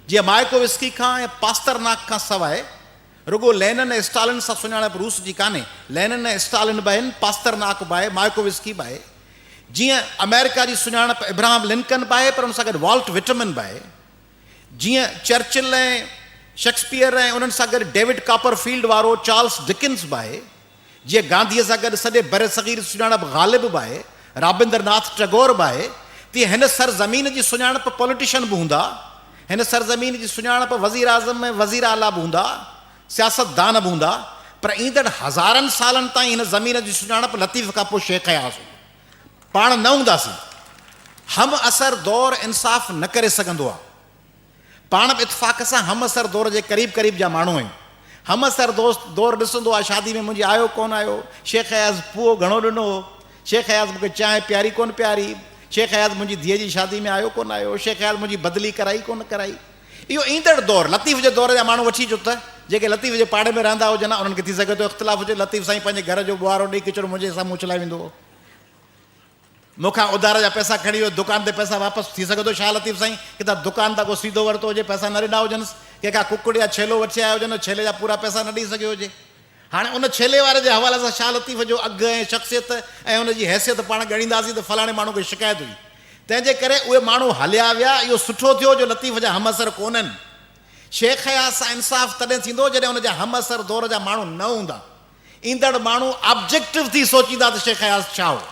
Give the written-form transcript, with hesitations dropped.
جيئن مائڪووسڪي کان ۽ پاسترناڪ کان سواء رڳو لينن ۽ اسٽالن سان سڃاڻپ روس جي ڪانهي. لينن ۽ اسٽالن به آهن، پاسترناڪ به آهي، مائڪووسڪي به آهي. جيئن آمريڪا جي سڃاڻپ ابراهم لنڪن به آهي پر ان سان گڏ والٽ وٽمن به آهي. جيئن چرچل ۽ شيڪسپيئر ۽ انهن سان گڏ ڊيوڊ ڪاپر فيلڊ وارو چارلس ڊڪنز به آهي. جيئن گانڌيء سان گڏ سڄي برصغير جي سڃاڻپ غالب به آهي، رابندر ناٿ ٽئگور به آهي، تيئن هن سرزمين جي سڃاڻپ پوليٽيشن به هوندا، هن سرزمين جي سڃاڻپ وزيراعظم ۽ وزيراعليٰ به هوندا، سياستدان به هوندا، پر ايندڙ هزارن سالن تائين هن زمين جي سڃاڻپ لطيف کان پوء شيخ اياز هوندو. پاڻ نه هونداسين. همعصر دور انصاف نه ڪري سگهندو آهي. پاڻ به اتفاق سان همعصر دور جي قريب قريب جا ماڻهو آهيون. همعصر دوست دور ڏسندو آهي شادي ۾ منهنجي آيو ڪونه آيو، شيخ اياز پوئو گهڻو ڏنو هو، شيخ اياز مون کي چانهه پياري ڪونه پياري، شيخ اياز منهنجي ڌيء جي شادي ۾ آيو ڪونه آيو، شيخ اياز منهنجي بدلي ڪرائي ڪونه ڪرائي. اهو ايندڙ دور لطيف جي دور جا ماڻهو وٺي اچو ته جيڪي لطيف جي پاڙي ۾ رهندا هجن ها انهن کي ٿي سگهي ٿو اختلاف هجي، لطيف سائين پنهنجي گهر جو ٻوهارو ڏئي ڪچرو منهنجي سامهون اڇلائي ويندو هو. مون کان اڌار جا پئسا کڻي ويو، دڪان تي پئسا واپس ٿي سگهي ٿو شاهه لطيف سائين ڪٿان دڪان تان ڪو سيڌو ورتو هجي پئسا نه ڏنا هجنس، ڪنهن کان ڪڪڙ يا ڇيلو وٺي آيو هجن ڇيلي جا پورا پئسا نه ڏئي سگهيو هجي. هاڻي ان ڇيلي واري جي حوالي سان شاهه لطيف جو اگهه ۽ شخصيت ۽ ان جي حيثيت پاڻ ڳڻينداسين ته فلاڻي ماڻهو کي شڪايت هئي. تنهن جي ڪري اهي ماڻهو هليا ويا، اهو سٺو ٿيو جو لطيف جا همعصر ڪونهن. شيخ اياز سان انصاف تڏهن ٿيندو جڏهن ان جا همعصر دور جا ماڻهو نه هوندا. ايندڙ ماڻهو آبجيڪٽو ٿي سوچيندا ته شيخ اياز ڇا هو؟